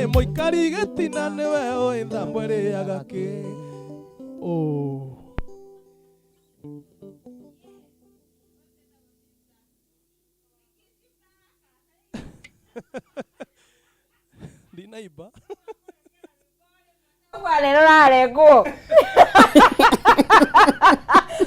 Mũikari gĩtina nĩwe ũĩ thambo ĩrĩaga kĩ. Oh. Ndinaimba. Rero rarengwo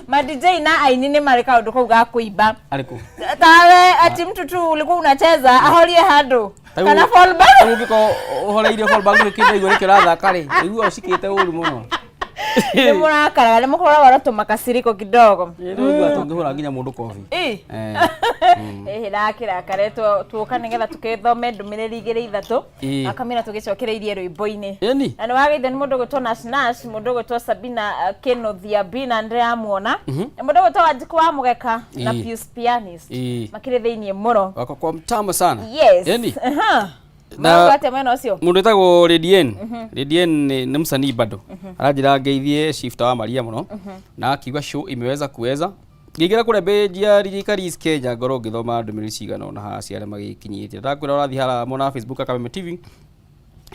ma DJ na aini nĩ marĩ kaũndũ kau ga kũimba. Arĩkũ? Tawe ati mtu tu ulikuwa unacheza ahorie handũ kana fall back. Rĩu ũngĩkorwo ũhoreirie fall back nĩ kĩndũ igua nĩkĩo ũrathaka rĩ, ĩigua ũcikĩte ũru mũno. Nĩ mũrakaraga, nĩ mũkoragwo na tũmakasiriko kidogo. Ĩ, nĩ ũigua tũngĩhũra nginya mũndũ kobi. Ĩ. Eh. Ĩhĩ ndakĩrakare tuoka nĩgetha tũkĩthome ndũmĩrĩri igĩrĩ ithatũ. Ĩ. Akamĩra tũgĩcokereirie rwĩmbo-inĩ. Ĩni. Na nĩ wageithio nĩ mũndũ ũgwĩtwo Nash Nash, mũndũ ũgwĩtwo Sabina Kĩnuthia Bina ndĩramuona. Na mũndũ ũgwĩtwo Wanjikũ wa Mũgeka na Pius Pianist. Makĩrĩ thĩiniĩ mũno. Wako kwa mtamu sana. Yes. Ĩni. Aha. Na- Marauga atĩa mwena ũcio? Mũndũ wĩtagwo Redien. Redien nĩ msanii bado. Aranjĩra ngeithie Shifter wa Maria mũno. Na akiuga show imeweza kuweza. Ngĩingĩra kũrĩa page ya DJ Karis Kenya ngorwo ngĩthoma ndũmĩrĩri cigana ũna haha cia arĩa magĩkinyĩtie. Ndakwĩra ũrathiĩ haha mwena wa Facebook Kameme TV,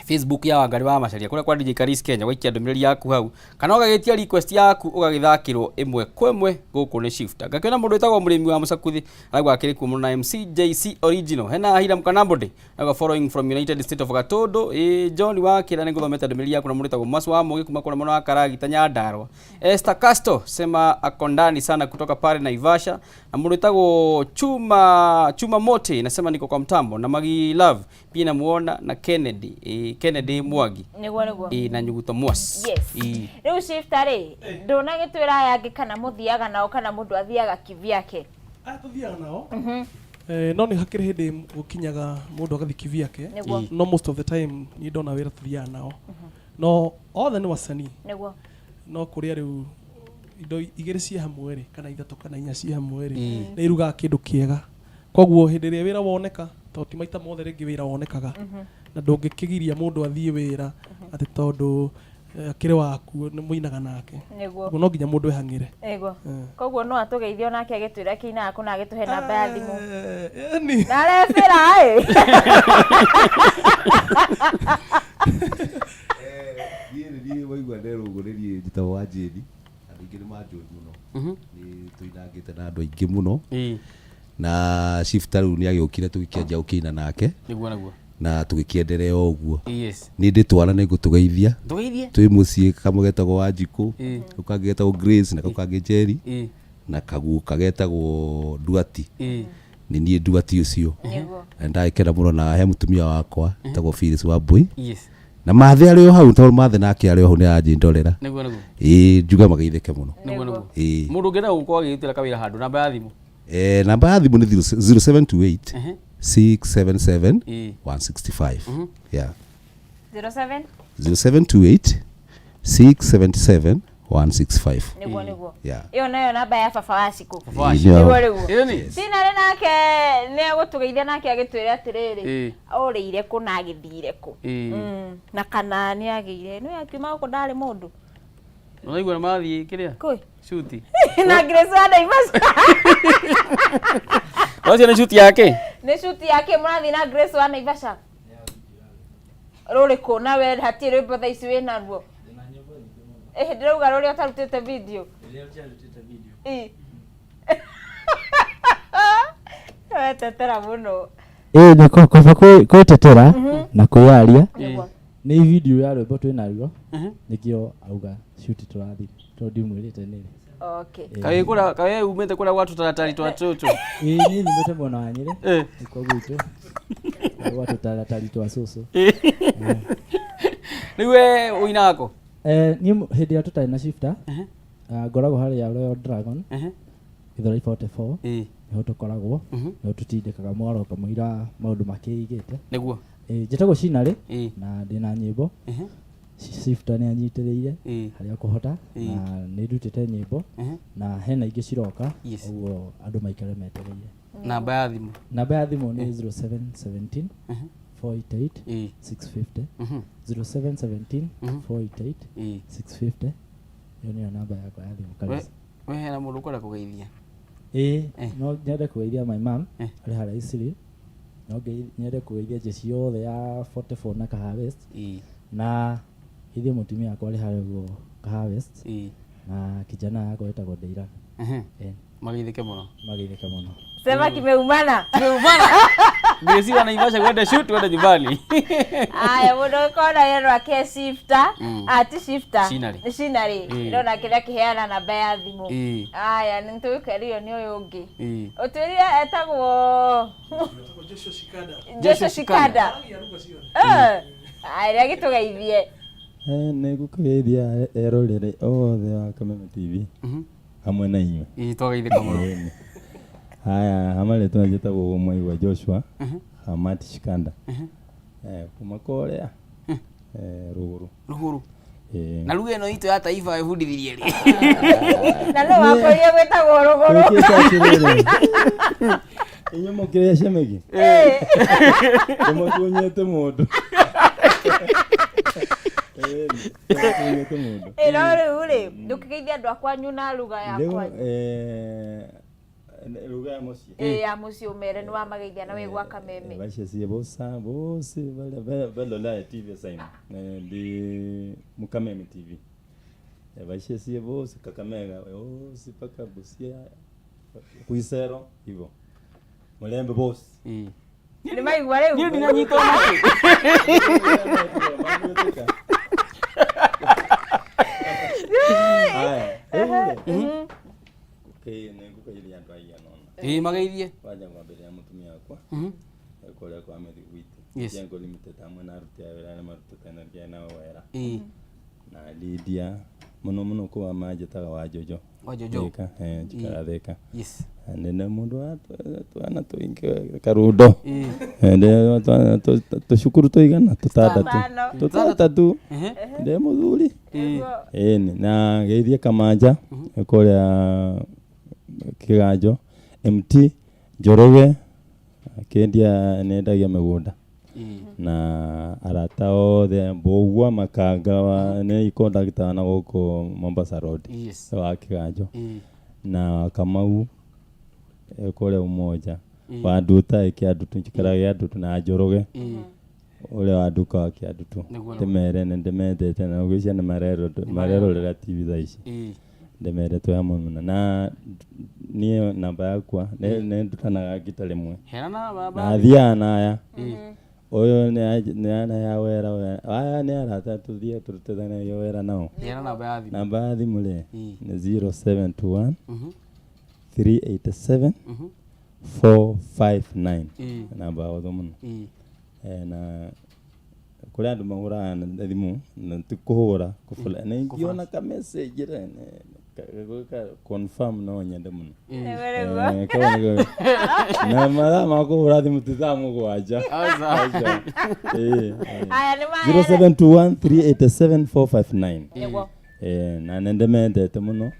Facebook ya Wangari wa Macharia kũrĩa kwa DJ Karis Kenya, ũgaikia ndũmĩrĩri yaku hau kana ũgagĩtia request yaku ũgagĩthakĩrwo ĩmwe kwa ĩmwe gũkũ nĩ Shifter. Ngakĩona mũndũ wĩtagwo mũrĩmi wa Mũcakuthi arauga akĩrĩ kuo mũno na MC JC Original. Hena Hiram Kanambode arauga following from United States of Gatundu. Ĩ John wa Kĩra nĩ ngũthomete ndũmĩrĩri yaku na mũndũ wĩtagwo Mwasu wa Mũgĩ kuma kũrĩa mwena wa Karagita Nyandarua. Esther Castro sema ako ndani sana kutoka pale Naivasha. Na mũndũ wĩtagwo Chuma Chuma Mote nasema niko kwa mtambo na Magi Love pia namuona na Kennedy, Kennedy Mwangi. Nĩguo nĩguo. Na Nyuguto Mwas. Yes. Rĩu Shifter rĩ, ndũnagĩtwĩra aya angĩ kana mũthiaga nao kana mũndũ athiaga kivyake? Aya tũthiaga nao. No nĩ hakĩrĩ hĩndĩ gũkinyaga mũndũ agathiĩ kivyake. Nĩguo. No most of the time niĩ ndona wĩra tũthiaga nao. No othe nĩ wasanii. Nĩguo. No kũrĩa rĩu indo igĩrĩ ciĩ hamwe rĩ, kana ithatũ kana inya ciĩ hamwe rĩ, nĩ irugaga kĩndũ kĩega. Koguo hĩndĩ ĩrĩa wĩra woneka, tondũ ti maita mothe rĩngĩ wĩra wonekaga, na ndũngĩkĩgiria mũndũ athiĩ wĩra atĩ tondũ akĩrĩ waku nĩ mũinaga nake. Nĩguo. Koguo no nginya mũndũ ehang'ĩre. Nĩguo. Koguo no atũgeithie onake agĩtwĩra kĩinaga kũ na agĩtũhe namba ya thimũ. Ĩni. Ndarebĩra ĩ. Niĩ nĩ niĩ waigua nderwo ũguo nĩ niĩ njĩtagwo wa Jane. Andũ aingĩ nĩ manjũĩ mũno. Nĩ tũinangĩte na andũ aingĩ mũno. Na Shifter rĩu nĩ agĩũkire tũgĩkĩanjia gũkĩina nake. Nĩguo nĩguo. Na tũgĩkĩenderea o ũguo. Yes. Nĩ ndĩ twana nĩ ngũtũgeithia. Tũgeithie? Twĩ mũciĩ kamwe getagwo Wanjikũ, kau kangĩ getagwo Grace na kau kangĩ Njeri na kaguka getagwo Nduati. Nĩ niĩ Nduati ũcio. Nĩguo. Na nĩndagĩkena mũno na he mũtumia wakwa etagwo Phyllis Wambui. Yes. Na Mathe arĩ o hau tondũ Mathe nake arĩ o hau nĩ aranjĩndorera. Nĩguo nĩguo. Ĩĩ njuga mageithĩke mũno. Nĩguo nĩguo. Ĩĩ. Mũndũ ũngĩenda gũkorwo agĩgĩtĩra kawĩra handũ, namba ya thimũ? Namba ya thimũ nĩ 0728 677 165. Yeah. 07 0728 677 165. Nĩguo nĩguo. Yeah. Ĩyo nayo namba ya baba wa Cikũ. Baba wa Ĩĩ, Cikũ. Nĩguo nĩguo. Ĩni. Cinarĩ nake nĩ egũtũgeithia nake agĩtwĩra atĩrĩrĩ, orĩire kũ na agĩthire kũ. Na kana nĩ agĩire. Nĩ akiuma gũkũ ndarĩ mũndũ. Ũraigua nĩ mathiĩ kĩrĩa? Kũĩ. Shuti. Na Grace wa Naivasha. Ũcio nĩ shuti yake? Nĩ shuti yake mũrathiĩ na Grace wa Naivasha. Rũrĩkũ na we hatirĩ rwĩmbo thaa ici wĩnaruo? Ĩhĩ ndĩrauga rũrĩa ũtarutĩte video. Ĩ. Wetetera mũno. Ĩ nĩ kaba kwĩtetera na kwĩyaria. Nĩguo. Nĩ video ya rwĩmbo twĩnaruo nĩkĩo auga shoot tũrathiĩ tondũ ndimwĩrĩte nĩrĩ. Okay. Kaĩ kũrĩa kaĩ umĩte kũrĩa gwa tũtaratari twa cũcũ. Ĩ niĩ nyumĩte mwena wa Nyĩrĩ. Nĩkuo gwitũ. Gwa tũtaratari twa cũcũ. Rĩu we ũinaga kũ? Niĩ hĩndĩ ĩrĩa tũtarĩ na shifter, ngoragwo harĩa Royal Dragon, Gĩthũrai 44, nĩho tũkoragwo, nĩho tũtindĩkaga mwaro kamũira maũndũ makĩigĩte. Nĩguo. Njĩtagwo Cinarĩ, na ndĩna nyĩmbo. Shifter nĩ anyitĩrĩire harĩa kũhota, na nĩ ndutĩte nyĩmbo, na hena ingĩ ciroka, ũguo andũ maikare metereire. Namba ya thimũ? Namba ya thimũ nĩ 0717 488 650. 0717 488 650. Ĩyo nĩyo namba yakwa ya thimũ kabisa. We hena mũndũ ũkwenda kũgeithia? Ĩĩ, no nyende kũgeithia my mom, arĩ harĩa Isili. No nyende kũgeithia jeshi yothe ya 44 na Kahawa West. Na geithie mũtumia wakwa arĩ harĩa ũguo Kahawa West. Na kijana yakwa wĩtagwo Ndeira. Mageithĩke mũno. Mageithĩke mũno. Sema kimeumana. Kimeumana. Ngwĩciria Naivasha kwenda shoot twende nyumbani. Aya mũndũ ũkona rĩero ake shifter. Ah, ti shifter. Scenery. Scenery. Ndona kĩrĩa kĩheana namba ya thimũ. Aya nĩ tũgũkerio nĩ ũyũ ũngĩ. Ũtwĩrire etagwo Joshua Shikada. Joshua Shikada. Aya gĩtũgeithie. Nĩ ngũkũgeithia eroreri othe wa Kameme TV. Hamwe na inyuĩ. Ĩĩ twageithĩka mũno. Haya, hamarĩtwa njĩtagwo Mwaigwa Joshua Hamati Shikanda. Kuma kũrĩa Rũgũrũ. Rũgũrũ. Na lugha ĩno itũ ya taifa ĩbundithirie rĩ? Na no wakwĩrire gwĩtagwo Rũgũrũ. Gwĩkĩte atĩrĩrĩ. Inyuĩ mũkĩrĩa cemegi? Nĩmũtunyĩte mũndũ. Nĩmũtunyĩte mũndũ. Ĩno rĩu rĩ, ndũkĩgeithia andũ a kwanyu na lugha ya kwanyu. Lugha ya mũciĩ. Ĩĩ ya mũciĩ ũmere nĩ wamageithia na wĩ gwa Kameme. Vachesie bosa bose valola TV saino ndi mukameme TV. Vachesie bose Kakamega bose paka Busia kuisero hivyo. Mulembe bose. Nĩ maigua rĩu. Niĩ ndinanyitwo nakĩ. Haya. Okay, nĩngũkũgeithia andũ aigana ũna. Ĩĩ mageithie. Kwanja ngwambĩrĩria mũtumia wakwa. Kũrĩa kwa Methi gwitũ. Jengo Limited hamwe na aruti a wĩra arĩa marutithanagia nao wĩra. Na Lydia mũno mũno kũwa manjĩtaga wa Jojo. Wa Jojo. Thika, njikaraga Thika. Yes. Ndĩna mũndũ wa twana tũingĩ Karundo. Ndĩ twana tũcukuru tũigana tũtandatũ. Tũtandatũ. Ndĩ mũthuri. Ĩni na geithie Kamanja kũrĩa Kĩganjo MT Njoroge akĩendia nĩendagia mĩgũnda. Na arata othe Mbũgua Makanga wa nĩ kondakta na gũkũ Mombasa Road. Wa Kĩganjo. Na Kamau kũrĩa Umoja. Wa Nduta ĩkĩandutu njikaraga Kĩandutu na Njoroge. Ũrĩa wa nduka wa Kĩandutu. Ndĩmere nĩ ndĩmendete na ngwĩciria nĩ marerorera TV thaa ici. Ndĩmere twĩ hamwe mũno na niĩ namba yakwa nĩ ndutanaga ngita rĩmwe. Na thiaga na aya. Ũyũ nĩ anaheaga wĩra aya nĩ arata tũthiĩ tũrutithanagia wĩra nao. Namba ya thimũ rĩ nĩ 0721 387 459. Namba hũthũ mũno. Na kũrĩ andũ mahũraga na thimũ na ti kũhũra na ingĩona ka message rĩ confirm no nyende mũno. Na mathaa ma kũhũra thimũ ti thaa mũgwanja. 0721 387 459. Na nĩ ndĩmendete mũno.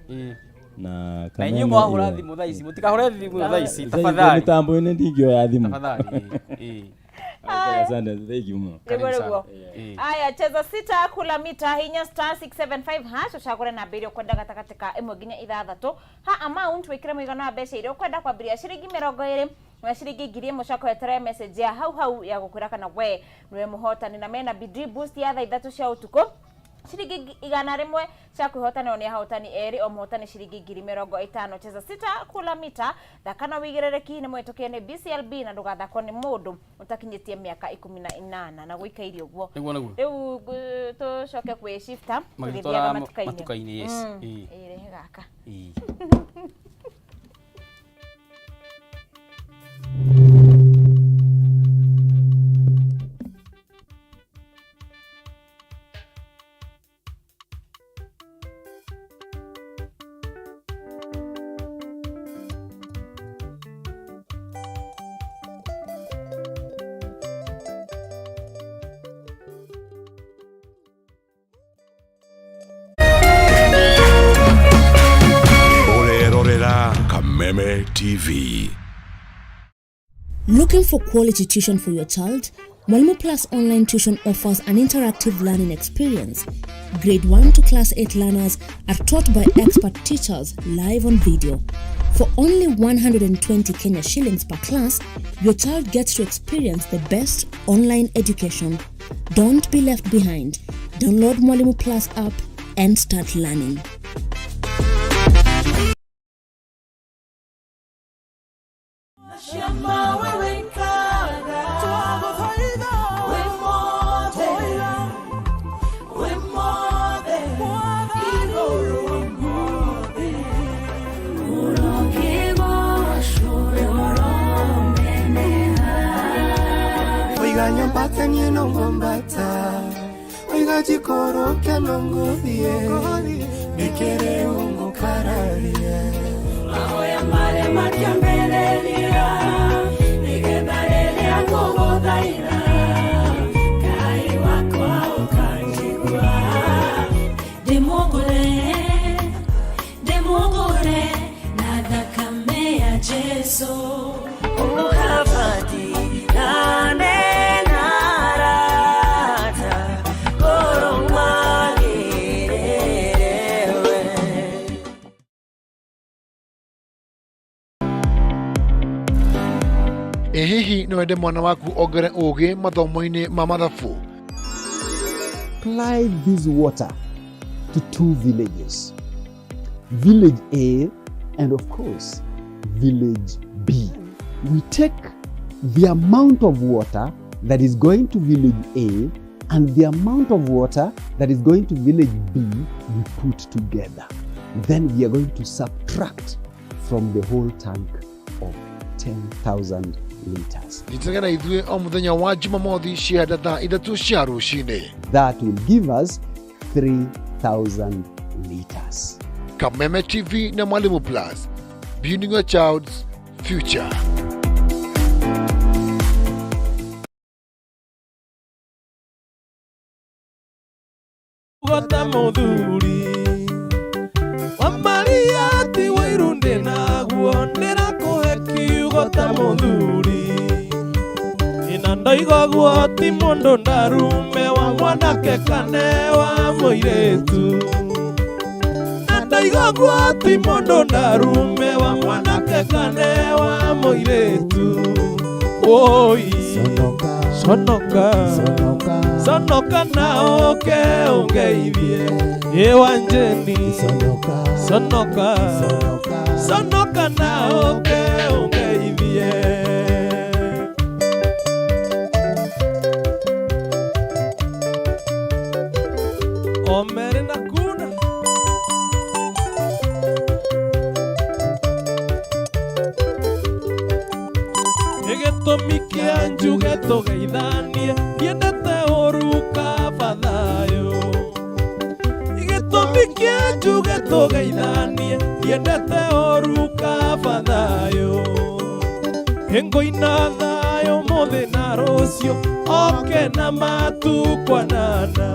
Na na inyuĩ mwahũra thimũ thaa ici mũtikahũre thimũ thaa ici tafadhali. Mĩtambo-inĩ ndingĩoya thimũ. Tafadhali. Asante, thank you mũno. Nĩguo. Aya cheza sita kula mita hinya star 675 hash ũcagũre namba ĩrĩa ũkwenda gatagatĩ ka ĩmwe nginya ithathatũ. Ha amount wĩkĩre mũigana wa mbeca iria ũkwenda kwambĩrĩria ciringi 20 na ciringi 1000 ũcoke weterere message ya hau hau ya gũkwĩra kana we nĩwe mũhotani na mena bidii boost ya thaa 3 cia ũtukũ. Ciringi 100 cia kwĩhotanĩrwo nĩ ahotani erĩ o mũhotani ciringi 50,000. Cheza sita kula mita thaka na wĩigĩrĩrĩki nĩ mũhĩtũkie nĩ BCLB na ndũgathakwo nĩ mũndũ ũtakinyĩtie mĩaka 18 na gũikaire ũguo. Rĩu tũcoke kwĩ shifter tũgĩthiaga matuka-inĩ. Yes. Ĩĩ rehe gaka. Kameme TV. Looking for quality tuition for your child? Mwalimu Plus Online Tuition offers an interactive learning experience. Grade 1 to Class 8 learners are taught by expert teachers live on video. For only 120 Kenya shillings per class, your child gets to experience the best online education. Don't be left behind. Download Mwalimu Plus app and start learning. Oiga nyambata niĩ no ngwambata Oiga njikũrũke no ngũthiĩ Nĩkĩrĩ ũngũkararia Mahoya marĩa makĩambĩrĩria nĩgetha rĩrĩa ngũgũthaitha Ngai wakwa ũkanjigua ndĩmũgũre ndĩmũgũre na thakame ya Jesu Ukabati nane narata koromagererewe. Ĩ hihi no wende mwana waku ongere ũgĩ mathomo-inĩ ma mathabu? Supply this water to two villages, Village A and of course, Village B. We take the amount of water that is going to Village A and the amount of water that is going to Village B, we put together. Then we are going to subtract from the whole tank of 10,000 liters. Nyitanĩra na ithuĩ o mũthenya wa Jumamothi cianda thaa ithatũ cia rũcinĩ. That will give us 3,000 liters. Kameme TV na Mwalimu Plus, building your child's future. Gota mũthuri wa Maria ti wĩiru ndĩ naguo ndĩrakũhe kiugo ta mũthuri ina ndoiga guo ti mũndũ ndarume wa mwanake kane wa mũirĩtu na ndoiga guo ti mũndũ ndarume wa mwanake kane wa mũirĩtu oi sonoka sonoka sonoka na ũke ũngeithie ĩ Wanjeni sonoka sonoka sonoka na ũke ũngeithie. Omere na kuna gĩtũmi kĩa njuge tũgeithanie ndiendete ũru kaba thayũ gĩtũmi kĩa njuge tũgeithanie ndiendete ũru kaba thayũ ngũina thayũ mũthĩ na rũciũ oke na matukwanana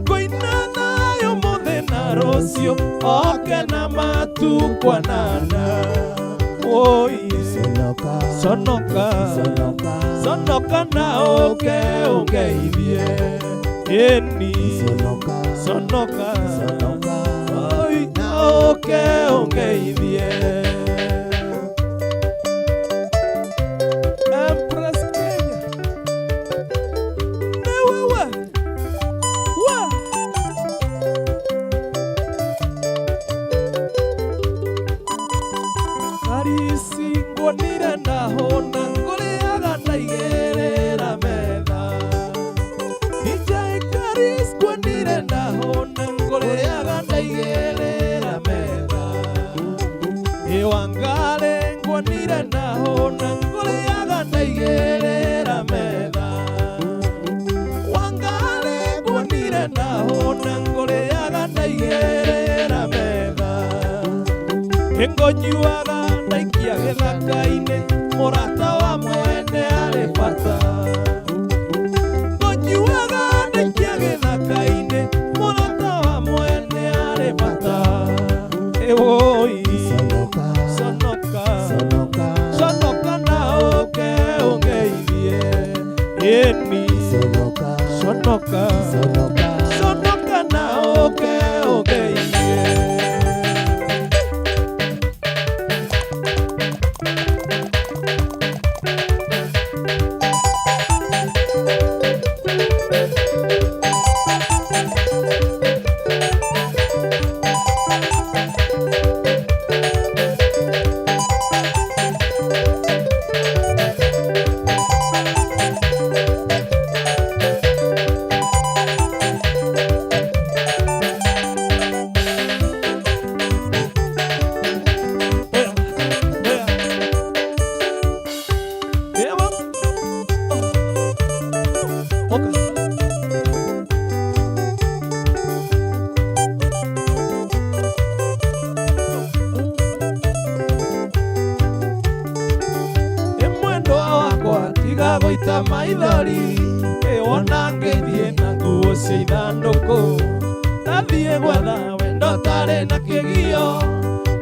ngũina thayũ mũthĩ na rũciũ oke na matukwanana oi sonoka sonoka sonoka na ũke ũngeithie ĩni sonoka sonoka oi na ũke ũngeithie. Empress Kenya nĩ wewe wa Karisi nguonire ndahũna ngũrĩaga ndaigĩrĩra metha DJ Karis nguonire ndahũna ngũrĩaga ndaigĩrĩra metha Ĩ Wangari nguonire ndahũna ngũrĩaga ndaigĩrĩra metha Wangari nguonire ndahũna ngũrĩaga ndaigĩrĩra metha Ngũnyuaga ndaikia gĩthaka-inĩ mũrata wa mwene arĩ bata Ngũnyuaga ndaikia gĩthaka-inĩ mũrata wa mwene arĩ bata Ĩwoi sonoka sonoka sonoka na ũke ũngeithie hanini conoka conoka na ũke ũngeithie. Mwendwa wakwa tiga gũita maithori wona ngĩthiĩ na nguo cia ithandũkũ ndathiĩ gwetha wendo tarĩ na kĩgio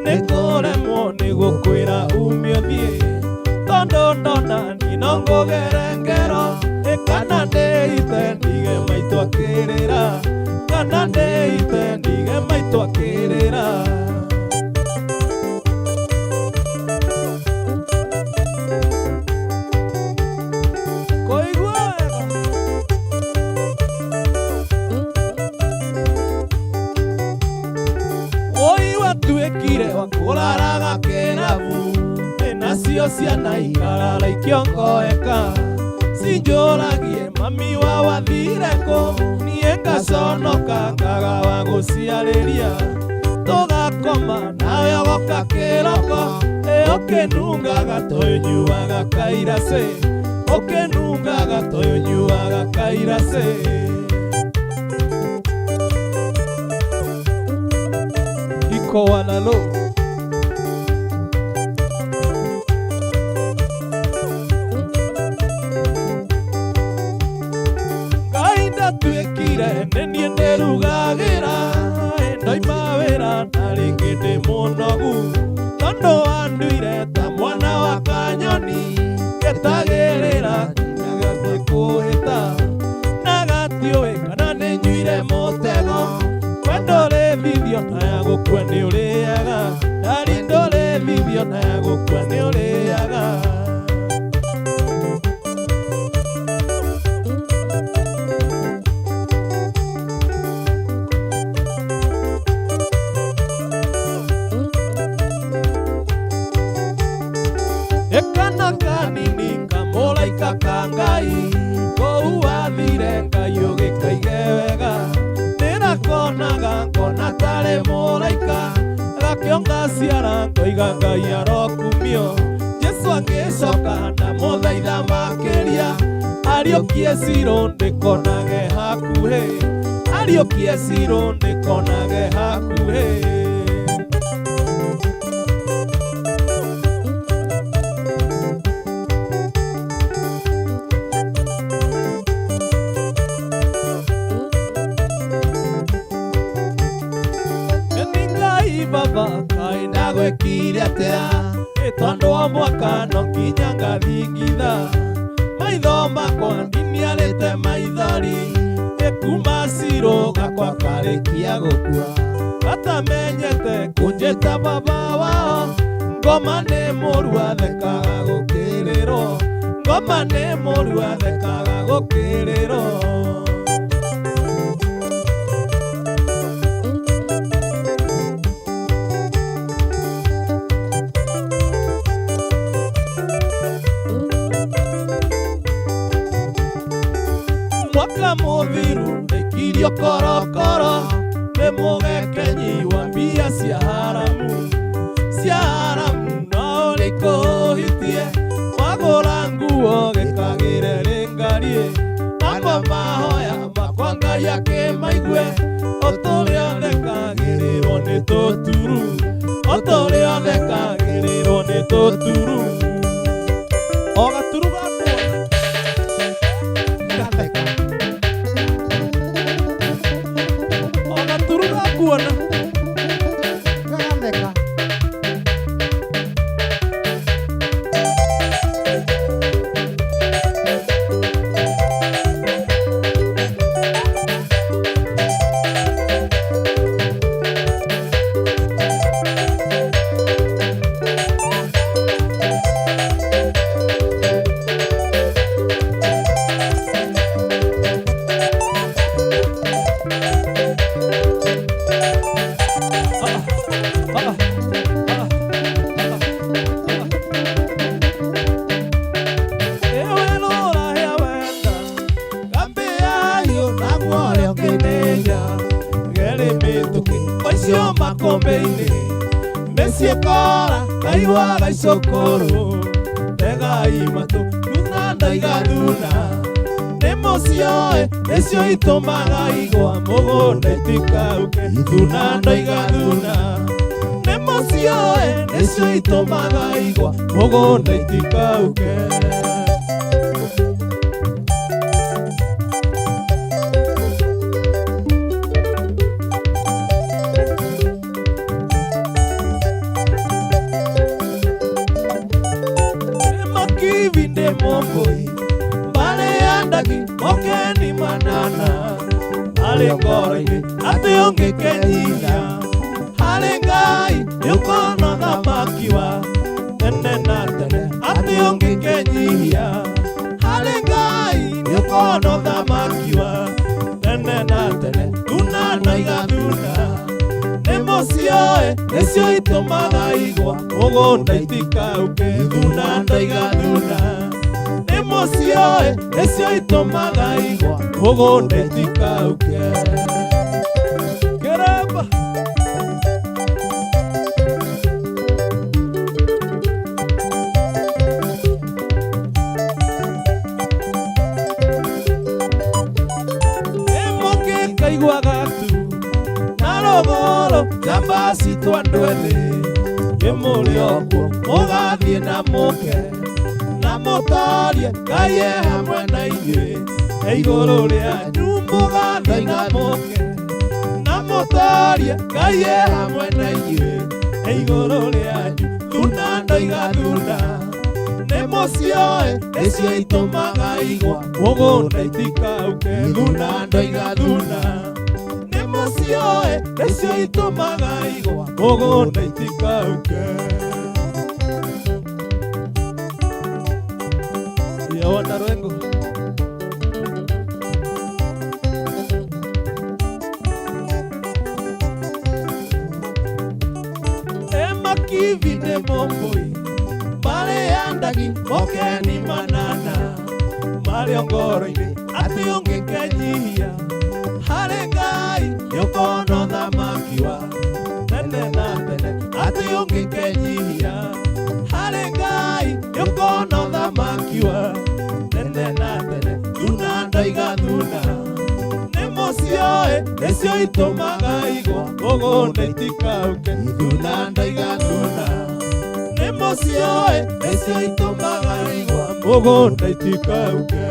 nĩ kũremwo nĩ gũkwĩra umio thiĩ tondũ ndona niĩ no ngũgere ngero kana ndĩite ndige maitũ akĩrĩra kana ndĩite ndige maitũ akĩrĩra. Kũraraga kĩrabu nacio ciana ikarara ikĩongoeka cinjũragie mami wa wathire kũ niĩ ngaconoka ngaga wa gũciarĩria tũgakoma nawe ũgoka kĩroko ũkĩnungaga tũnyuaga kairacĩ ũkĩnungaga tũnyuaga kairacĩ. Iko wanalo ndatuĩkire nĩ niĩ ndĩrugagĩra ndoima wĩra na rĩngĩ ndĩ mũnogu tondũ wanduire ta mwana wa kanyoni getagĩrĩra nginyaga kũhĩta na gatiũĩ kana nĩ nyuire mũtego wendo ũrĩthithio na ya gũkua nĩ ũrĩaga ndari ndũrĩthithio na ya gũkua nĩ ũrĩaga. Ekana kanini kamũraika ka Ngai kũu wathire Ngai ũgĩkaige wega ndĩrakonaga ngona tarĩ mũraika gakĩonga ciara ngoiga Ngai arokumio Jesũ agĩcoka ndamũthaitha makĩria ariũkie cirũ ndĩkonage hakuhĩ ariũkie cirũ ndĩkonage hakuhĩ. Baba kaĩ ndagwĩkire atĩa tondũ o mwaka no nginya ngathingitha maitho makwa ndiniarĩte maithori kuma cirũ gakwa karĩkia gũkua gatamenyete kũnjĩta baba wao ngoma nĩ mũru athekaga gũkĩrĩrwo ngoma nĩ mũru athekaga gũkĩrĩrwo. Mwaka mũthiru ndaikirio korokoro nĩ mũgekenyi wa mbia cia haramu cia haramu no ũrĩkũhitie wagũra nguo gĩkagĩre rĩngarie namo mahoya makwa Ngai akĩmaigue ũtũrĩa ũthekagĩrĩrwo nĩ tũturu ũtũrĩa ũthekagĩrĩrwo nĩ tũturu o gaturu gakwa gatheka o gaturu gakuona gatheka. Ndũrĩrĩ-inĩ mĩciĩ kora kaiguaga icũkũrũ tegai matũ thuna ndaiga thuna nĩ mũcioĩ nĩcio itũmaga igwa mũgũnda itikauke thuna ndaiga thuna nĩ mũcioĩ nĩcio itũmaga igwa mũgũnda itikauke. Makivinde momboi mbale andagi mokeni manana harĩ ngoro-inĩ atĩ ũngĩkenyihia harĩ Ngai nĩũkona thamaki wa tene na tene atĩ ũngĩkenyihia harĩ Ngai nĩũkona thamaki wa tene na tene thuna na igathuna nĩ mũcioĩ nĩcio itũmaga igwa mũgũnda itikauke thuna na igathuna nĩ mũcioĩ nĩcio itũmaga igwa mũgũnda itikauke. Kereba. Ĩmũngĩkaiguaga tu na rũgũrũ njamba citũ andũ ethĩ ĩmũrĩ okuo mũgathiĩ na mũke na mũtorie Ngai e hamwe na inyuĩ e igũrũ rĩanyu mũgathiĩ na mũke na mũtorie Ngai e hamwe na inyuĩ e igũrũ rĩanyu thuna ndoiga thuna nĩ mũcioĩ nĩcio itũmaga igwa mũgũnda itikauke thuna ndoiga thuna nĩ mũcioĩ nĩcio itũmaga igwa mũgũnda itikauke. Ya wana Rwengo. Emakivinde momboi mbale andagi mokeni manana marĩ ngoro-inĩ atĩ ũngĩkenyihia harĩ Ngai nĩũkona thamaki wa tene na tene atĩ ũngĩkenyihia harĩ Ngai nĩũkona thamaki wa tene na tene thuna ndoiga thuna nĩ mũcioĩ nĩcio itũmaga igwa mũgũnda itikauke thuna ndoiga thuna nĩ mũcioĩ nĩcio itũmaga igwa mũgũnda itikauke.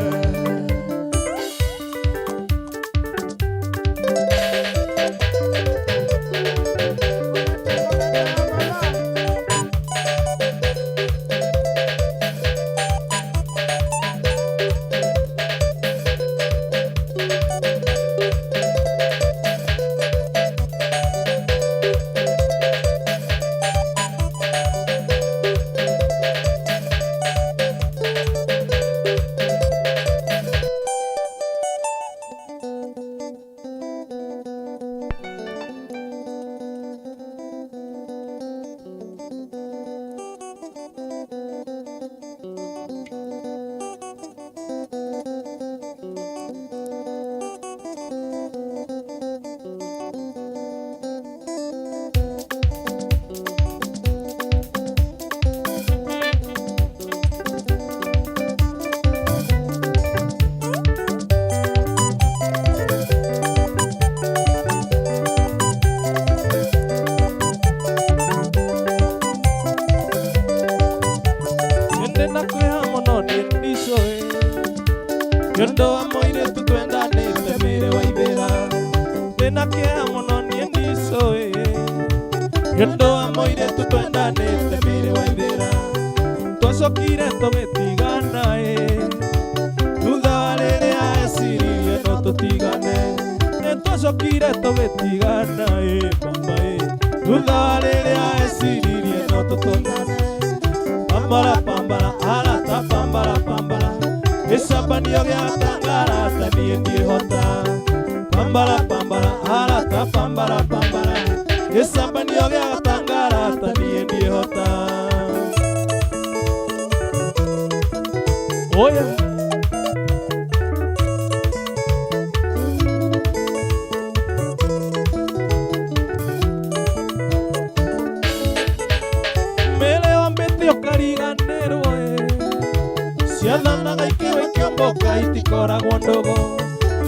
ndũgũ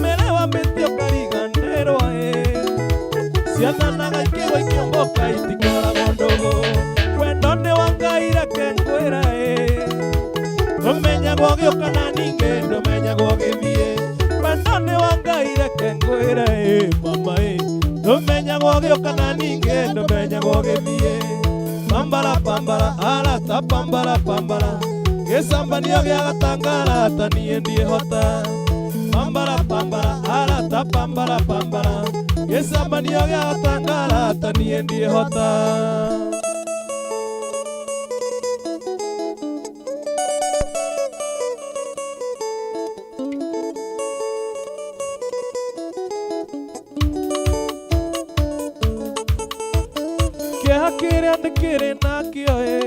Mere wambĩtie ũkariganĩrwo ĩ Ciathanaga ikĩgwa ikĩũmbũka itikoragwo ndũgũ Wendo nĩ wa Ngai reke ngwĩre ĩ Ndũmenyagwo ũgĩũka na ningĩ ndũmenyagwo ũgĩthiĩ Wendo nĩ wa Ngai reke ngwĩre ĩ mama ĩ Ndũmenyagwo ũgĩũka na ningĩ ndũmenyagwo ũgĩthiĩ Pambara pambara arata pambara pambara Gĩcambanio gĩa gatangara ta niĩ ndiĩhota Pambara pambara arata pambara pambara Gĩcambanio gĩa gatangara ta niĩ ndiĩhota Kĩeha kĩrĩa ndĩkĩrĩ nakĩo ĩ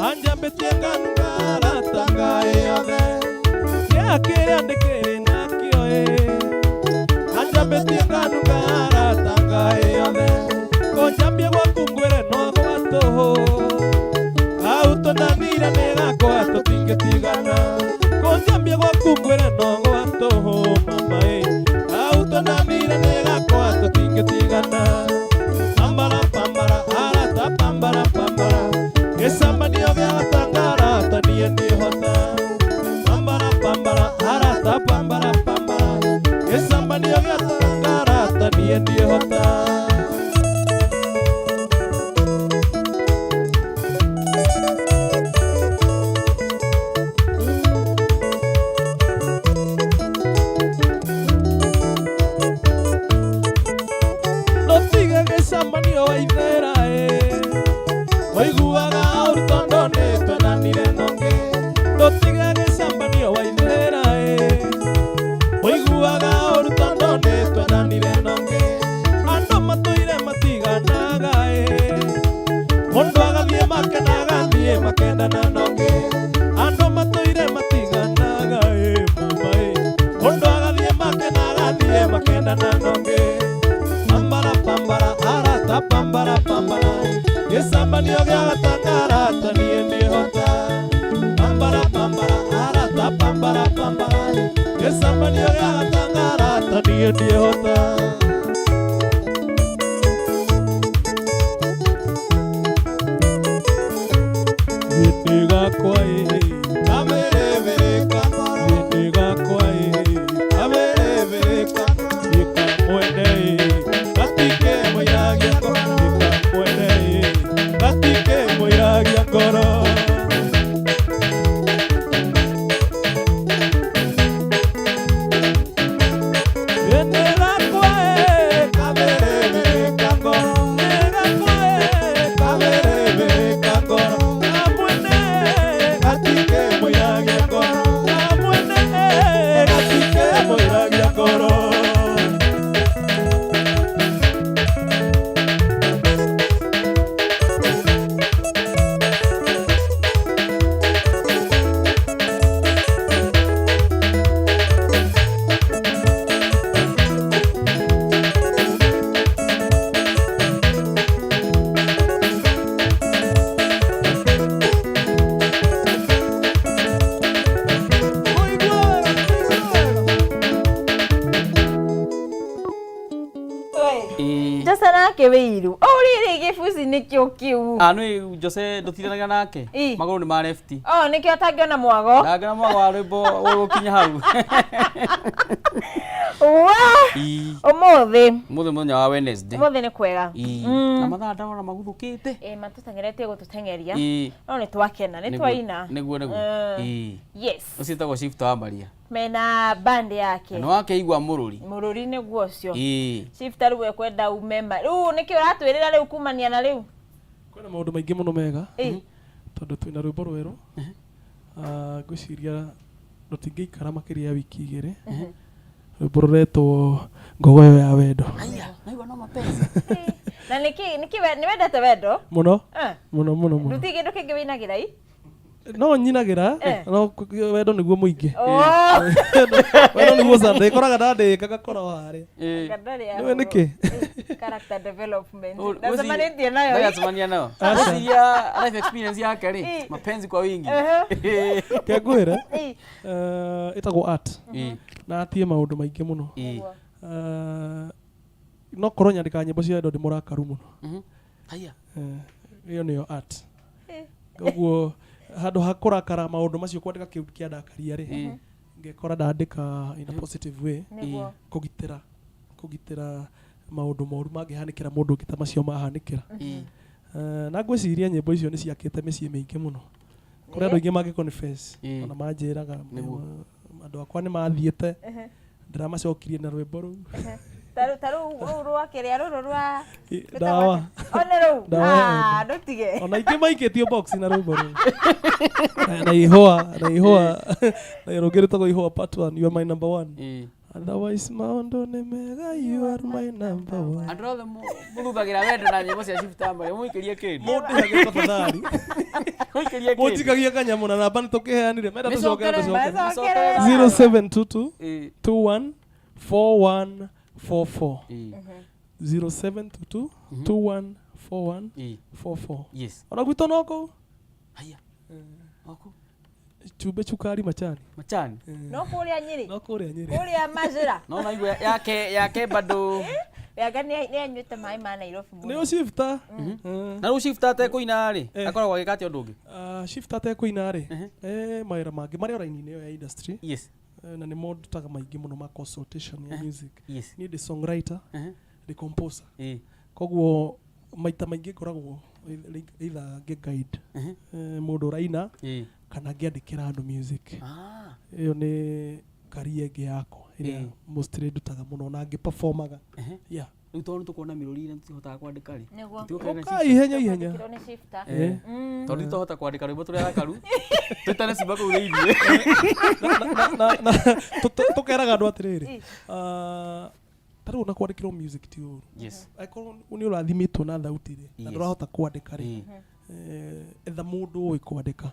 Anjambĩtie nganunga arata ngaĩ yothe Kĩeha kĩrĩa ndĩkĩrĩ nakĩo ĩ Anjambĩtie nganunga arata ngaĩ yothe Kũnjambia gwaku ngwĩre no gwa tũhũ Hau tũndanire nĩ gakwa tũtingĩtigana Kũnjambia gwaku ngwĩre no gwa tũhũ mama ĩ Hau tũndanire nĩ gakwa tũtingĩtigana Pambara pambara arata pambara pambara Gĩcambanio gĩa gatangara ta niĩ ndiĩhota Pambara pambara arata pambara pambara Gĩcambanio gĩa gatangara ta niĩ ndiĩhota Ndũtige gĩcambanio waithera ĩ Waiguaga ũru tondũ nĩtwendanire na ũngĩ Ndũtige gĩcambanio waithera ĩ Waiguaga ũru tondũ nĩtwendanire na ũngĩ Andũ matũire matiganaga ĩ Mũndũ agathiĩ make na agathiĩ makendana na ũngĩ Andũ matũire matiganaga ĩ mama ĩ Mũndũ agathiĩ make na agathiĩ makendana na ũngĩ Pambara pambara arata pambara pambara Gĩcambanio gĩa gatangara ta niĩ ndiĩhota Pambara pambara arata pambara pambara Gĩcambanio gĩa gatangara ta niĩ ndiĩhota Hĩndĩ gakwa ĩ kamĩrĩbĩrĩka Hĩndĩ gakwa ĩ kamĩrĩbĩrĩka Gĩkamwene ĩ gatike mũiragia ngoro Gĩkamwene ĩ gatike mũiragia ngoro Hĩndĩ gakwa ĩ kamĩrĩbĩrĩka ngoro Hĩndĩ gakwa ĩ kamĩrĩbĩrĩka ngoro Kamwene gatike mũiragia ngoro Kamwene gatike mũiragia ngoro Jose nake wĩiru ũrĩrĩ gĩbuci nĩkĩo kĩu Ah, nĩ Jose ndũtiranaga nake Ĩ. magũrũ nĩ ma left o nĩkĩo atangĩona mwago ndangĩona mwago wa rwĩmbo ũgũkinya hau wa Ĩ. ũmũthĩ Ũmũthĩ mũthenya wa Wednesday ũmũthĩ nĩ kwega Ĩ. Na mathaa ndona maguthũkĩte ĩ matũteng'eretie gũtũteng'eria Ĩ. no nĩ twakena nĩ Nĩguo- twaina nĩguo nĩguo Ĩ. yes ũcio wĩtagwo Shift wa Maria mena band yake na nĩwakeigua mũrũri mũrũri nĩguo ũcio Ĩ. Shifter rĩu ekwenda ume ma rĩu nĩkĩ ũratwĩrĩra rĩu kumania na rĩu Kwĩna maũndũ maingĩ mũno mega Ĩ. tondũ twĩna rwĩmbo rwerũ Ah, ngwĩciria rũtingĩikara makĩria ya wiki igĩrĩ rwĩmbo rũretwo ngogoyo ya wendo Naigua no mapenzi na nĩkĩ nĩkĩ nĩ wendete wendo mũno Eh. mũno mũno mũno nduti kĩndũ kĩngĩ wĩinagĩra i No nyinagĩra. Eh. No wendo nĩguo mũingĩ. Oh. Wendo nĩguo sana ndĩkoraga ndandĩka ngakora o harĩa. Eh. Nĩwe nĩkĩ? Character development. Ũcio- Ndacemanĩtie nayo. Ndagacemania nayo. Aca. Ngwĩciria life experience yake rĩ, Eh. mapenzi kwa wingi. Ehe. Ke ngwĩre Eh. eh, ĩtagwo art. Eh. Na atie maũndũ maingĩ mũno. Eh. Eh, no korwo nyandĩkaga nyĩmbo cia wendo ndĩ mũrakaru mũno. Haya. Eh, ĩyo nĩyo art. Koguo handũ ha kũrakara maũndũ macio kwandĩka kĩu kĩandakaria rĩ, ngekora ndandĩka in a positive way. Nĩguo. Kũgitĩra kũgitĩra maũndũ moru mangĩhanĩkĩra mũndũ ũngĩ ta macio mahanĩkĩra. Eh, na ngwĩciria nyĩmbo icio nĩ ciakĩte mĩciĩ mĩingĩ mũno. Kũrĩ andũ aingĩ mangĩ confess ona manjĩraga Nĩguo. andũ akwa nĩ mathiĩte ndĩramacokirie na rwĩmbo rũu. Ta rũu rũu rwa kĩrĩa rũrũ rwa Ndawa. One rũu. Ndawa ya Ah, ndũtige. Ona ingĩ maikĩtio box na rwĩmbo rũu. Na ihũa, na ihũa, na rũngĩ rwĩtagwo ihũa part 1, you are my number one. Otherwise maũndũ nĩ mega, you are my number one. Andũ othe mũthuthagĩra wendo na nyĩmbo cia Shifter Maria, mũikĩrie kĩndũ. Mũndĩhage tafadhali. Mũikĩrie kĩndũ. Mũnjikagie kanyamũ na namba nĩ tũkĩheanire. Menda tũcokere Mĩcokere, tũcokere. mĩcokere. 0722 Eh. 21 41 44. 0722 21 41 44. Yes. Ona gwitũ no kũu. Haya. Oku. Chumbe cukari macani. Macani. No kũrĩa Nyĩrĩ. No kũrĩa Nyĩrĩ. Kũrĩa Majĩra. No naigua yake yake bado. Yanga nĩ anyuĩte maĩ ma Nairobi mũno. Nĩo shifter. Na rĩu Shifter atekũina rĩ, akoragwo agĩka atĩa ũndũ ũngĩ? Ah, shifter atekũina rĩ, eh, mawĩra mangĩ marĩ o raini-inĩ ĩyo ya industry. Yes. Eh, na nĩmo ndutaga maingĩ mũno ma consultation ya music. Yes. Niĩ ndĩ songwriter, ndĩ composer. Eh. Koguo maita maingĩ ngoragwo either ngĩ guide eh, mũndũ ũraina Eh. kana ngĩandĩkĩra andũ music. Ah. Ĩyo nĩ career ĩngĩ yakwa ĩrĩa Eh. mostly ndutaga mũno na ngĩ-performaga. Yeah. Rĩu tondũ tũkuona mĩrũri na tũtihotaga kwandĩka rĩ. Nĩguo. Tũtigũkĩra na Ũkai Shifter. ihenya ihenya. Twandĩkĩrwo nĩ Shifter. Eh. Tondũ tũtahota kwandĩka rwĩmbo tũrĩ arakaru. Twĩtane cimba kũu thĩinĩ. Na tũkeraga andũ atĩrĩrĩ, ah, ta rĩu ona kwandĩkĩrwo music ti ũru. Yes. Angĩkorwo nĩ ũrathimĩtwo na thauti rĩ, na Yes. ndũrahota kwandĩka rĩ, eh, etha mũndũ ũĩ kwandĩka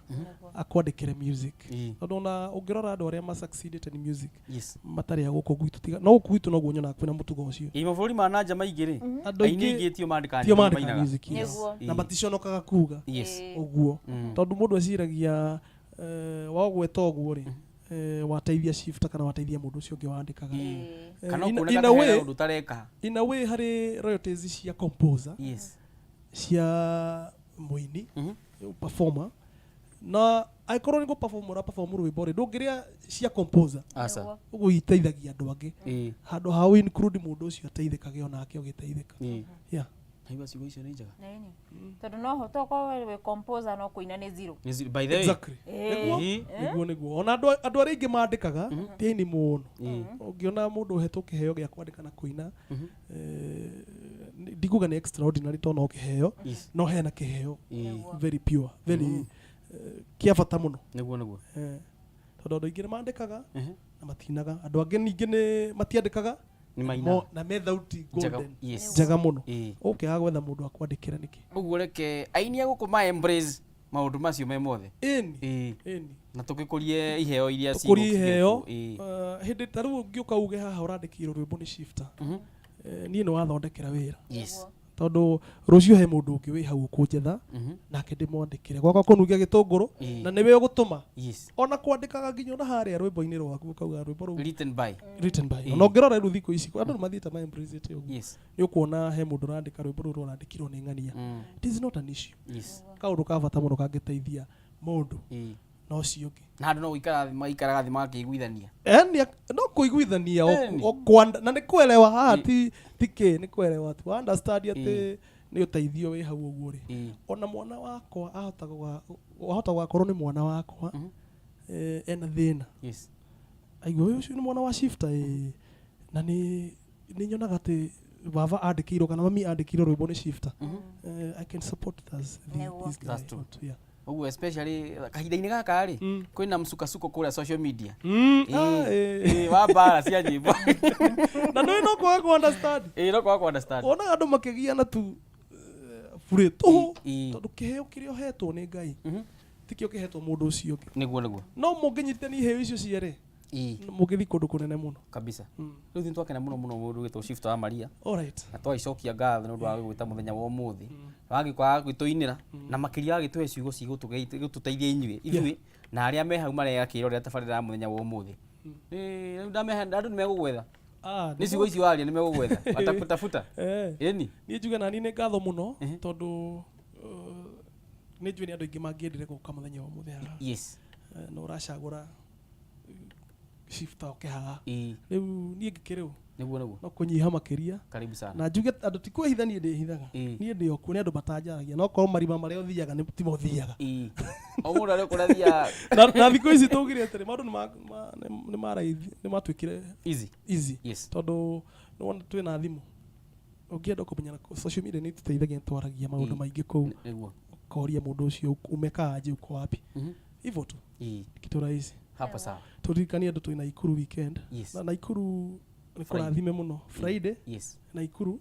akwandĩkĩre music. Tondũ ona ũngĩrora andũ arĩa ma succeeded in music Yes. matarĩ a gũkũ gwitũ tiga no gũkũ gwitũ noguo nyonaga kwĩna mũtugo ũcio. Ĩ mabũrũri ma nanja maingĩ rĩ, Andũ aini aingĩ aingĩ tio mandĩkaga tio nyĩmbo mandĩkaga mainaga. music, yes. Nĩguo. Na maticonokaga kuga Yes. ũguo. Mm. Tondũ mũndũ eciragia eh, wagweta ũguo rĩ, eh, wateithia shifter kana wateithia mũndũ ũcio ũngĩ wandĩkaga. Eh, Kana in- ũkuoneka in a ta hena way- ũndũ ũtareka. in a way harĩ royalties cia composer Yes. cia mũini performer na angĩkorwo nĩ gũ-perform ũra perform rwĩmbo rĩ ndũngĩrĩa cia composer Aca. ũguo iteithagia andũ angĩ Ĩĩ. handũ ha ũ include mũndũ ũcio ateithĩkage onake ũgĩteithĩka. Ĩĩ. Yeah. Naigua ciugo icio nĩ njega. Nĩni. Tondũ no hote ũkorwo wĩ composer no kũina nĩ zero. Nĩ zero. By the way. Exactly. Ĩĩ. Nĩguo Ĩĩ. nĩguo nĩguo ona andũ andũ arĩa aingĩ mandĩkaga ti aini mũno. Ũngĩona mũndũ ũhetwo kĩheo gĩa kwandĩka na kũina eh, ndikuga nĩ extraordinary tondũ no kĩheo Yes. no hena kĩheo Ĩĩ. very pure very eh, kĩa bata mũno. Nĩguo nĩguo. Eh, tondũ andũ aingĩ nĩ mandĩkaga Mhm. na matinaga andũ angĩ ningĩ nĩ matiandĩkaga Nĩ mainaga. na me thauti Njega, golden yes. njega mũno. Ĩĩ. Ũkĩaga gwetha mũndũ akwandĩkĩra nĩkĩ? Ũguo reke aini a gũkũ ma embrace maũndũ macio me mothe. Ĩni. Ĩĩ. Ĩni. Na tũgĩkũrie iheo iria Tũkũrie iheo. Ĩĩ. Eh, hĩndĩ ta rĩu ũngĩũka uge haha ũrandĩkĩirwo rwĩmbo nĩ shifter. Eh, niĩ nĩ wathondekera wĩra. Yes. Tondũ rũciũ he mũndũ ũngĩ wĩ hau ũkũnjetha nake ndĩmwandĩkĩre gwakwa kũnungia gĩtũngũrũ Ĩĩ. na nĩwe ũgũtũma. Yes. Ona kwandĩkaga nginya ona harĩa rwĩmbo-inĩ rwaku ũkauga rwĩmbo rũu Written by. written by. Ĩĩ. Ona ũngĩrora rĩu thikũ ici andũ nĩ mathiĩte ma embrace it ũguo. Yes. Nĩ ũkuona he mũndũ ũrandĩka rwĩmbo rũu rũrandĩkirwo nĩ ng'ania. It is not an issue. Yes. Kaũndũ ka bata mũno kangĩteithia mũndũ Ĩĩ. na ũcio ũngĩ. Na andũ no gũikara thĩ maikaraga thĩ magakĩiguithania. Yaani no kũiguithania Ĩni. o na nĩ kuelewa haha ti ti kĩ nĩ kuelewa tu understand atĩ nĩ ũteithio wĩ hau ũguo rĩ. Ona mwana wakwa ahota wahota gũgakorwo nĩ mwana wakwa eh, ena thĩna. Yes. Aigua ũyũ ũcio nĩ mwana wa shifter ĩĩ na nĩ nĩ nyonaga atĩ baba andĩkĩirwo kana mami andĩkĩirwo rwĩmbo nĩ shifter. Eh, I can support this, Nĩguo. this guy. That's true. Yeah. Ũguo especially kahinda-inĩ gaka rĩ kwĩna msukasuko kũrĩa social media. Ĩĩ. Ah, ĩĩ. Ĩĩ, wa mbara cia nyĩmbo. Na nĩ no kwaga kũ understand. Ĩĩ, no kwaga kũ understand. Wonaga andũ makĩgiana tu eh, burĩ tũhũ Ĩĩ. tondũ kĩheo kĩrĩa ũhetwo nĩ Ngai Tikĩo kĩhetwo mũndũ ũcio ũngĩ. Nĩguo nĩguo. No mũngĩnyitithania iheo icio cierĩ, mũngĩthiĩ kũndũ kũnene mũno. Kabisa. Rĩu ithuĩ twakena mũno mũno mũndũ wĩtwo Shifter wa Maria. Alright. Na twagĩcokia ngatho nĩ ũndũ wa gũgwĩta mũthenya wa ũmũthĩ. Wagĩũka wagĩtũinĩra na makĩria wagĩtũhe ciugo cigũtũteithia inyuĩ ithuĩ na arĩa me hau maregakĩrorera tabarĩra ya mũthenya wa ũmũthĩ. Rĩu ndamehe andũ nĩ megũgwetha. Ah, Nĩ ciugo ici waria nĩ megũgwetha. Watakutafuta. Eh. Ĩni. Niĩ njuge nani nĩ ngatho mũno tondũ nĩ njũĩ nĩ andũ aingĩ mangĩendire gũka mũthenya wa ũmũthĩ haha. Yes. Na ũracagũra Shifter oke haha. Ĩĩ. Rĩu niĩ ngĩkĩrĩ ũ? Nĩguo nĩguo. No kũnyiha makĩria. Karibu sana. Na njuge andũ ti kwĩhitha niĩ ndĩhithaga. Niĩ ndĩ o kuo nĩ andũ matanjaragia. No korwo marima marĩa ũthiaga nĩ timo ũthiaga. Ĩĩ. O mũndũ arĩ kũrĩa athiaga. Na thikũ ici tũgire atĩrĩ maũndũ nĩ maraithi nĩ matuĩkire easy. Easy. Yes. Tondũ nĩwona twĩna thimũ. Ũngĩenda kũmenya na social media nĩ ĩtũteithagia nĩ twaragia maũndũ maingĩ kũu. Nĩguo. Ũkoria mũndũ ũcio umekaa aje uko wapi. Hivyo tu. Kitu rahisi. Hapo sawa. Turirikanie andũ twĩ Naikuru weekend. Yes. Na Naikuru nĩ Friday. kũrathime mũno. Friday. Yes. Naikuru.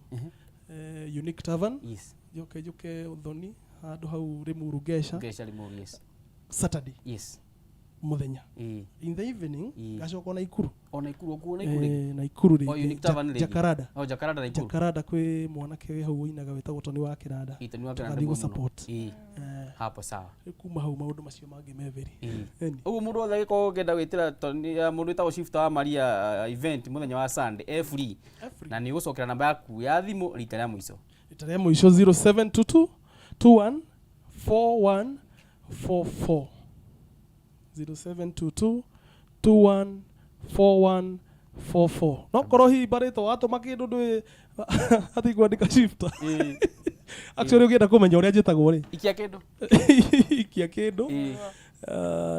Unique Tavern. Yes. Njoke njoke Uthoni handũ hau Limuru Gesha. Gesha Limuru, yes. Saturday. Yes. Mũthenya. In the evening ngacoka Naikuru. O Naikuru okuo Naikuru rĩngĩ? Naikuru O rĩngĩ. Unique Tavern rĩngĩ? Jacaranda. O Jacaranda Naikuru. Jacaranda kwĩ mwanake wĩ hau ũinaga wĩtagwo Tony wa Kĩranda. Ĩĩ, Tony wa Kĩranda Tũgathiĩ nĩ mũno. gũ-support. Hapo sawa. Rĩu kuma hau maũndũ macio mangĩ me very. Ũguo mũndũ wothe angĩkorwo ũngĩenda gwĩtĩra mũndũ wĩtagwo Shifter wa Maria event mũthenya wa Sunday e free. Na nĩ ũgũcokera namba yaku ya thimũ rita rĩa mũico. Rita rĩa mũico 0722 21 4144. 0722 21 4144. No korwo hihi barĩtwo watũma kĩndũ ndũĩ atĩ kwandĩka Shifter. Actually ũngĩenda kũmenya ũrĩa njĩtagwo rĩ. Ikia kĩndũ. Ikia kĩndũ.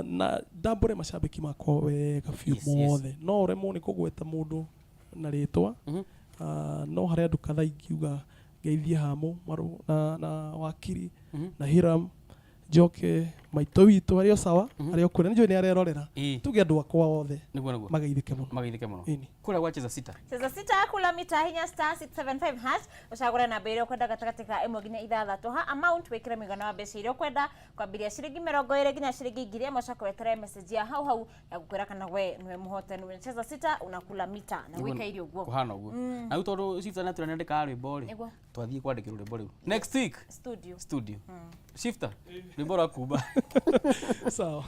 Na ndambũre macambĩki makwa wega biũ mothe. No ũremwo nĩ kũgweta mũndũ na rĩtwa. No harĩ andũ kadhaa ingiuga ngeithie Hamu na Wakiri na Hiram njoke maitũ witũ arĩ o sawa arĩ o kũrĩa nĩ njũĩ nĩ arerorera. Tuge andũ akwa othe Nĩguo nĩguo. mageithĩke mũno. Mageithĩke mũno. Ĩni. Kũrĩa gwa Cheza Sita. Cheza sita kula mita hinya star 675 hash ũcagũre namba ĩrĩa ũkwenda gatagatĩ ka ĩmwe nginya ithathatũ ha amount wĩkĩre mũigana wa mbeca iria ũkwenda kwambĩrĩria ciringi 20 nginya ciringi 1000 ũcoke weterere message ya hau hau ya gũkwĩra kana we nĩwe mũhotani. Cheza sita unakula mita na wĩkaire ũguo. Kũhana ũguo. Na rĩu tondũ Shifter nĩ atwĩra nĩ andĩkaga rwĩmbo rĩ. Nĩguo. Twathiĩ kwandĩkĩrwo rwĩmbo rĩu. Next week. Studio. Studio. Shifter, rwĩmbo rwa kumba. Sawa.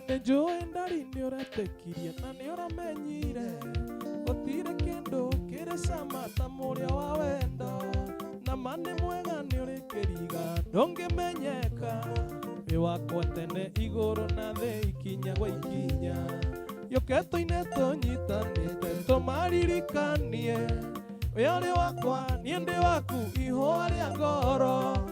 Nĩ njũĩ ndari nĩ ũretekirie na nĩ ũramenyire gũtirĩ kĩndũ kĩrĩ cama ta mũrĩa wa wendo na ma nĩ mwega nĩ ũrĩ kĩriga ndũngĩmenyeka wĩ wakwa tene igũrũ na thĩ ikinya gwa ikinya yũke tũine tũnyitanĩte tũmaririkanie wĩ ũrĩ wakwa niĩ ndĩ waku ihũa rĩa ngoro.